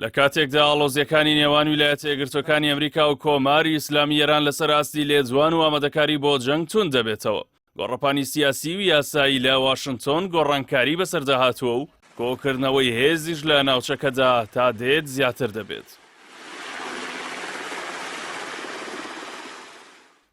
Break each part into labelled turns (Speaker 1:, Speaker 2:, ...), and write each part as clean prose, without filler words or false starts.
Speaker 1: لە کاتێکدا ئاڵۆزییەکانی نێوان ویلایەتە یەکگرتووەکانی ئەمریکا و کۆماری ئیسلامی ئێران لەسەر ئاستی لێدوان و ئامادەکاری بۆ جەنگ توند دەبێتەوە، گۆڕەپانی سیاسی و یاسایی لە واشنتۆن گۆڕانکاری بەسەردا هاتووە و کۆکردنەوەی هێزیش لە ناوچەکەدا تا دێت زیاتر دەبێت.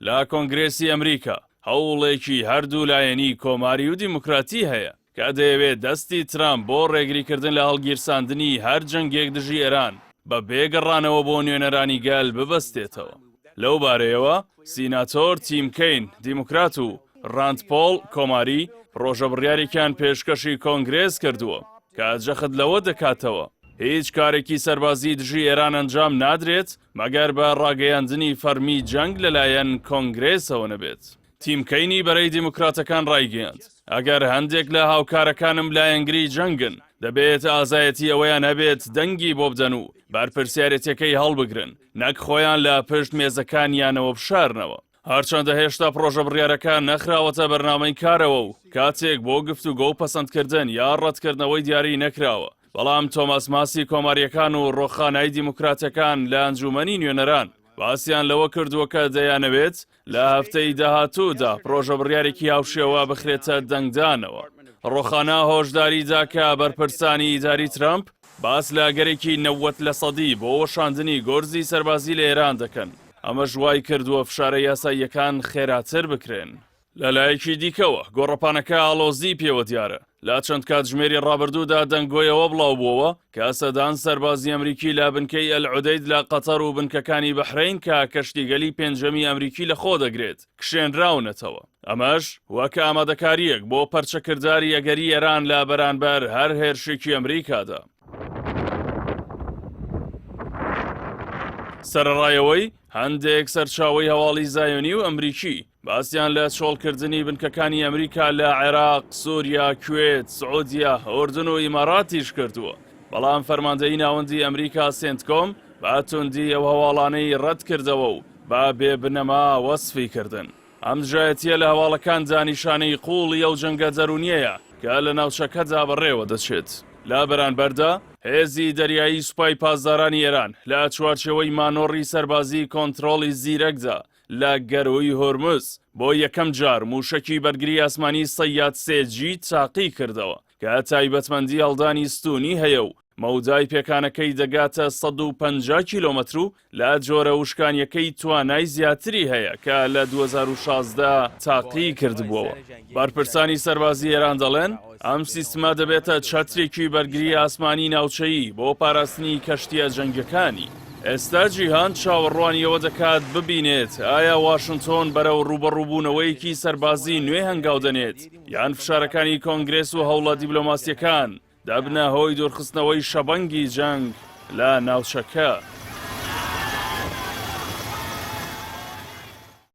Speaker 1: لە کۆنگرێسی ئەمریکا هەوڵێکی هەردوو لایەنی کۆماری و دیموکراتی هەیە کە دەیەوێت دەستی ترامپ بۆ ڕێگریکردن لە هەڵگیرساندنی هەر جەنگێک دژی ئێران بە بێ گەڕانەوە بۆ نوێنەرانی گەل ببەستێتەوە. لەو بارەیەوە سیناتۆر تیم کەین، دیموکرات و ڕاند پۆڵ، کۆماری، پڕۆژە بڕیارێکیان پێشکەشی کۆنگرێس کردووە کە جەخت لەوە دەکاتەوە هیچ کارێکی سەربازی دژی ئێران ئەنجام نادرێت مەگەر بە ڕاگەیاندنی فەرمی جەنگ لەلایەن کۆنگرێسەوە نەبێت. تیم کەینی بەرەی دیموکراتەکان ڕایگەیاند، ئەگەر هەندێک لە هاوکارەکانم لایەنگری جەنگن، دەبێت ئازایەتی ئەوەیان هەبێت دەنگی بۆ بدەن و بەرپرسیارێتیەکەی هەڵبگرن، نەک خۆیان لە پشت مێزەکانیانەوە بشارنەوە. هەرچەندە هێشتا پڕۆژە بڕیارەکە نەخراوەتە بەرنامەی کارەوە و کاتێک بۆ گفتوگۆ و پەسەندکردن یا ڕەتکردنەوەی دیاری نەکراوە، بەڵام تۆماس ماسی کۆمارییەکان و ڕۆخانای دیموکراتەکان لە ئەنجوومەنی نوێنەران باسیان لەوە کردووە کە دەیانەوێت لە هەفتەی داهاتوودا پڕۆژە بڕیارێکی هاوشێوە بخرێتە دەنگدانەوە. ڕۆخانا هۆشداری دا کە بەرپرسانی ئیداری ترەمپ باس لە ئەگەرێکی 90 لەسەدی بۆ وەشاندنی گورزی سەربازی لە ئێران دەکەن، ئەمەش وای کردووە فشارە یاساییەکان خێراتر بکرێن. لە لایەکی دیکەوە، گۆڕەپانەکە ئاڵۆزیی پێوە دیارە. لە چەند کاتژمێری ڕابردوودا دەنگۆی ئەوە بڵاوبووەوە کە سەدان سەربازی ئەمریکی لە بنکەی ئەلعودەید لە قەتەر و بنکەکانی بەحرەین کە کەشتیگەلی پێنجەمی ئەمریکی لەخۆ دەگرێت، کشێنراونەتەوە. ئەمەش وەک ئامادەکارییەک بۆ پەرچەکرداری ئەگەری ئێران لە بەرانبەر هەر هێرشێکی ئەمریکادا. سەرەڕای ئەوەی هەندێک سەرچاوەی هەواڵی زایۆنی و ئەمریکی باسیان لە چۆڵکردنی بنکەکانی ئەمریکا لە عێراق، سووریا، کوێت، سعودیە، ئوردن و ئیماراتیش کردووە، بەڵام فەرماندەیی ناوەندی ئەمریکا سێنتکۆم بە توندی ئەو هەواڵانەی ڕەتکردەوە و بە بێ بنەما وەسفی کردن. ئەم دژایەتییە لە هەواڵەکاندا نیشانەی قووڵی ئەو جەنگە دەروونییەیە کە لە ناوچەکەدا بەڕێوە دەچێت. لە بەرانبەردا، هێزی دەریایی سوپای پاسدارانی ئێران لە چوارچێوەی مانۆڕی سەربازیی کۆنترۆڵی زیرەکدا لە گەرووی هورمز، بۆ یەکەم جار مووشەکی بەرگری ئاسمانی سەیاد سێ جی تاقی کردەوە کە تایبەتمەندی هەڵدانی ستوونی هەیە و مەودای پێکانەکەی دەگاتە 150 کیلۆمەتر و لە جۆرە وشکانیەکەی توانای زیاتری هەیە کە لە 2016 تاقی کردبووەوە. بەرپرسانی سەربازی ئێران دەڵێن ئەم سیستمە دەبێتە چەترێکی بەرگری ئاسمانی ناوچەیی بۆ پاراستنی کەشتییە جەنگیەکانی. ئێستا جیهان چاوەڕوانی ئەوە دەکات ببینێت ئایا واشنتۆن بەرەو ڕووبەڕووبوونەوەیەکی سەربازی نوێ هەنگاو دەنێت یان فشارەکانی کۆنگرێس و هەوڵە دیبلۆماسییەکان دەبنە هۆی دوورخستنەوەی شەبەنگی جەنگ لە ناوچەکە.